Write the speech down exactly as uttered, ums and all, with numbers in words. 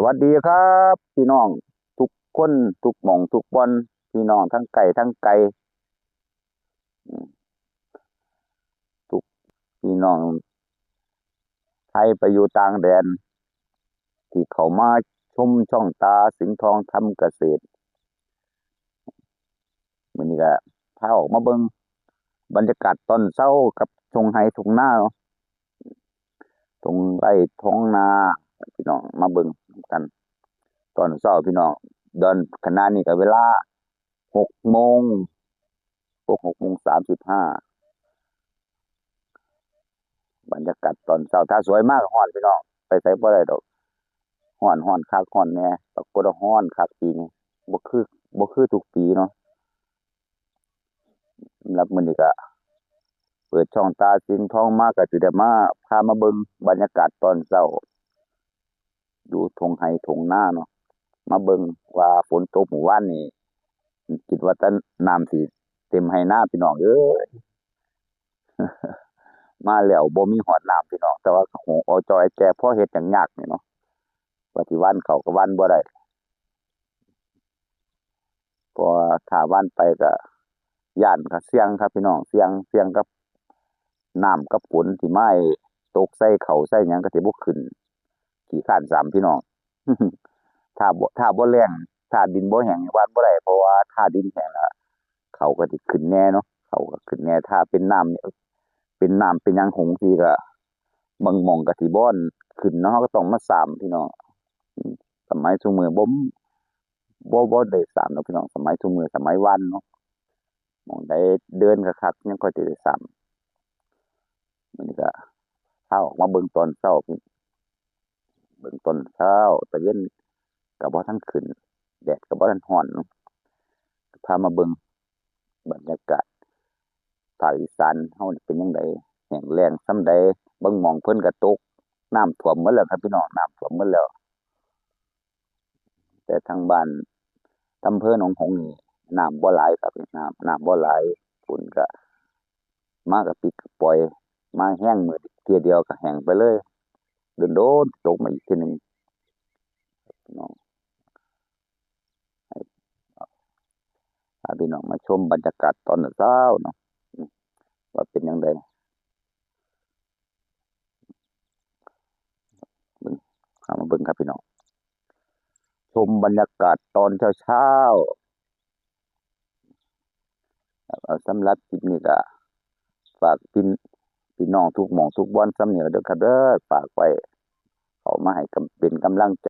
วัสดีครับ พี่น้องทุกคน ทุกหม่องทุกบ่อน พี่น้องทั้งไกลทั้งไกล อืม ทุกพี่น้องไทยไปอยู่ต่างแดน ที่เข้ามาชมช่องตาสิงห์ทองทำเกษตร มื้อนี้ก็พาออกมาเบิ่งบรรยากาศตอนเช้ากับท่งไฮ่ท่งนาเนาะ ท่งไฮ่ท่งนา พี่น้องมาเบิ่งกัน ตอนเช้าพี่น้อง ตอนขณะนี้ก็เวลาหกโมง พวกหกโมงสามสิบห้า บรรยากาศตอนเช้า ถ้าสวยมากก็ฮ้อนพี่น้อง ไปไสบ่ได้ดอก ฮ้อน ฮ้อนคักฮ้อนแน่ ปรากฏว่าฮ้อนคักปีนี้ บ่คือ บ่คือทุกปีเนาะ สำหรับมื้อนี้ก็เปิดช่องตาสิงห์ทองมา ก็สิได้มา พามาเบิ่งบรรยากาศตอนเช้า อยู่ท่งไฮ่ท่งนาเนาะ มาเบิ่งว่าฝนตกมื้อวานนี้ คิดว่าแต่น้ำสิเต็มไฮ่นาพี่น้องเอ้ย มาแล้วบ่มีฮอดน้ำพี่น้อง แต่ว่าก็โหเอาจอยแก่พอเฮ็ดหยังยากนี่เนาะ ว่าสิหว่านข้าวก็หว่านบ่ได้ เพราะว่าถ้าหว่านไปก็ย้านก็เสี่ยงครับพี่น้อง เสี่ยง เสี่ยงกับน้ำกับฝนที่มาให้ตกใส่ข้าวใส่หยังก็สิบ่ขึ้น ขี้คร้านซ้ำพี่น้อง ถ้าบ่ ถ้าบ่แล้ง ถ้าดินบ่แห้งหว่านบ่ได้ เพราะว่าถ้าดินแห้งแล้วข้าวก็สิขึ้นแน่เนาะ ข้าวก็ขึ้นแน่ ถ้าเป็นน้ำเนี่ย เป็นน้ำเป็นหยังหงสิก็ บางหม่องก็สิบ่อนขึ้นเนาะ เราก็ต้องมาซ้ำพี่น้อง สมัยซุมื้อบ่ บ่ บ่ได้ซ้ำดอกพี่น้อง สมัยซุมื้อ สมัยหว่านเนาะ หม่องใดเดินคักๆ ยังค่อยสิได้ซ้ำ มื้อนี้ก็พาออกมาเบิ่งตอนเช้าพี่ เบิ่งตอนเช้า ตะเว็นก็บ่ทันขึ้น แดดก็บ่ทันร้อนเนาะ พามาเบิ่งบรรยากาศภาคอีสานเฮานี่เป็นจั่งใด แห้งแล้งส่ำใด บางหม่องเพิ่นก็ตก น้ำท่วมหมดแล้วครับพี่น้อง น้ำท่วมหมดแล้ว แต่ทางบ้านอำเภอหนองหงส์นี่น้ำบ่หลายครับ น้ำ น้ำบ่หลาย ฝนก็มาก็ปิดก็ปล่อย มาแฮงมื้อเทื่อเดียวก็แห้งไปเลย โดนๆตกมาอีกเทื่อหนึ่งเนาะ ให้พาพี่น้องมาชมบรรยากาศตอนเช้าเนาะ ว่าเป็นจั่งใด เบิ่ง เอามาเบิ่งครับพี่น้อง ชมบรรยากาศตอนเช้าๆ เอา สำหรับคลิปนี้ก็ฝากพี่ พี่น้องทุกหม่องทุกบ่อนส่ำนี้ล่ะเด้อครับเด้อ ฝากไว้ เข้ามาให้กำ เป็นกำลังใจ